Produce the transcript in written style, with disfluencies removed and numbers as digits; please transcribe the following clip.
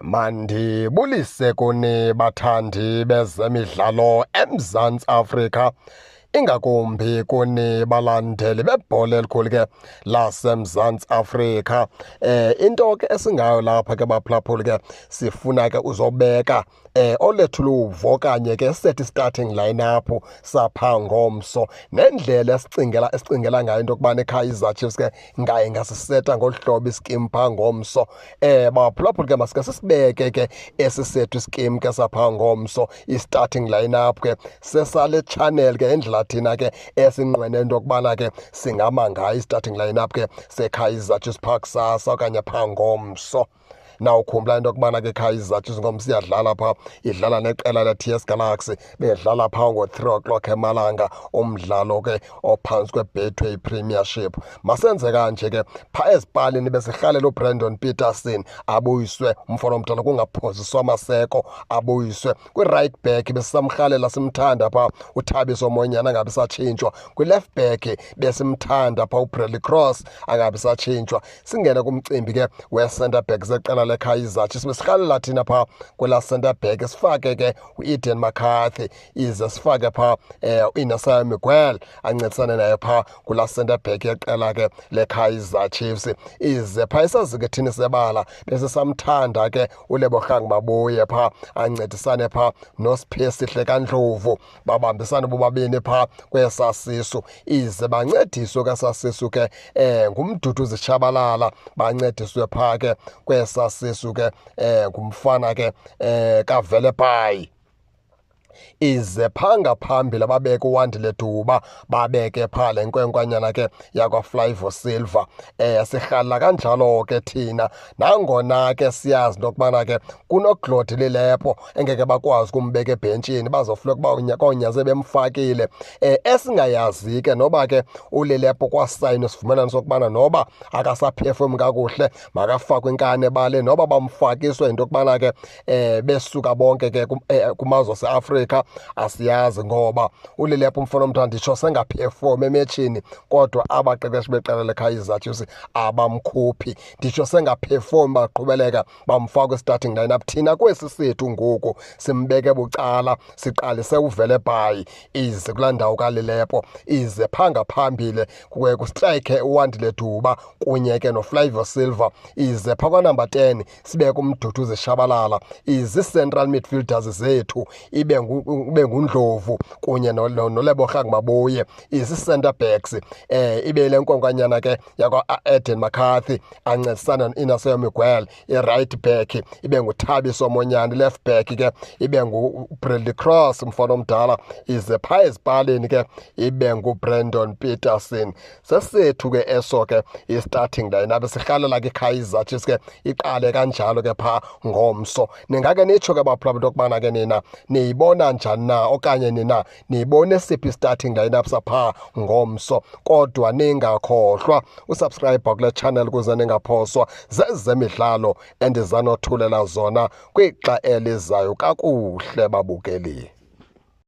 Mandibulise kuni bathandi bezemidlalo eMzantsi Afrika, ingakumbi kuni balandeli bebhola elikhulu ke laseMzantsi Afrika. Into ke esingayo lapha ke baphulaphuli ke, sifuna ke uzobeka olethu luvo okanye ke set starting lineup sapha ngomso, nendlela esicingela ngayo into yokubana iKaizer Chiefs ke ngaye ngasiseta ngolu hlobo iskim phaa ngomso. Baphulaphuli ke, masike sisibeke ke esi sethu iskim ke sapha ngomso, i-starting lineup ke sesale channel ke, indlela thina ke esinqwene into yokubana ke singama ngayo i-starting lineup ke seKaizer Chiefs phaa kusasa okanye phaa ngomso. Nawukhumbula into yokubana ke Kaizer Chiefs ngomso iyadlala phaa, idlala neqela le-TS Galaxy, bedlala phaa ngo-3 o'clock emalanga, umdlalo ke ophantsi kweBetway Premiership. Masenze kanje ke, phaa ezipalini besirhalela uBrandon Petersen abuyiswe, umfana omdala, kungaphoziswa maseko, abuyiswe. Kwi-right back besisamrhalela, simthanda phaa uThabiso Monyane, angabi satshintshwa. Kwi-left back besimthanda phaa uBradley Cross, angabi satshintshwa. Singene kumcimbi ke we-center back zeqela leKaizer Chiefs, besirhalela thina phaa kwelaa center back sifake ke u-Eden McCarthy, ize sifake phaa u-Inacio Miguel ancedisane naye phaa kulaa center back yeqela ke leKaizer Chiefs. Ize phaa esazikethini sebala bese samthanda ke uLebogang Maboe phaa ancedisane phaa noSiphesihle kaNdlovu, babambisane bobabini phaa kwesaa sisu. Ize bancediswe kwesaa sisu ke nguMduduzi Shabalala, bancediswe phaa ke kwesaa sisu ke ngumfana ke kaVelebayi. Ize phaa ngaphambili babeke uWandile Duba, babeke phaa le nkwenkwanyana ke yakwaFlavio Silva. Sihlala kanjalo ke thina, nangona ke siyazi into yokubana ke kunoGlody Lilepo engeke bakwazi ukumbeka ebhentshini, bazofuna ukuba konyaze bemfakile. Esingayazi ke noba ke uLilepo kwasayina isivumelwano sokubana noba akasaphefumli kakuhle makafakwe inkani ebaleni, noba bamfakiswe into yokubana ke besuka bonke ke kumazwe aseAfrika, asiyazi, ngoba uLilepo umfana omdala nditsho sengaphefumi emetshini, kodwa abaqeqeshi beqela leKaizer Chiefs abamkhuphi, nditsho sengaphefumi, baqhubeleka bamfaka kwi-starting lineup. Thina kwesi sethu ngoku simbeke bucala, siqalise uVelebayi ize kulaa ndawo kaLilepo, ize phaa ngaphambili kustrike uWandile Duba kunye ke noFlavio Silva, ize phaa kwanumber 10 sibeke uMduduzi Shabalala, ize ii-central midfielders zethu ibe nguNdlovu kunye noLebogang Maboe, ize ii-center backs ibe le nkwenkwanyana ke yakwa-Eden McCarthy ancedisana no-Inacio Miguel, i-right back ibe nguThabiso Monyane, left back ke ibe nguBradley Cross umfana omdala, ize phaa ezipalini ke ibe nguBrandon Petersen. Sesethu ke eso ke i-starting lineup, sihlalela ke iKaizer Chiefs ke iqale kanjalo ke phaa ngomso. Ningake nitsho ke baphulaphuli into yokubana ke nina niyibona njani na, okanye nina niyibone siphi starting lineup saphaa ngomso. Kodwa ningakhohlwa usubscribe kule channel ukuze ningaphoswa zezemidlalo endizanothulela zona kwixa elizayo. Kakuhle babukeli.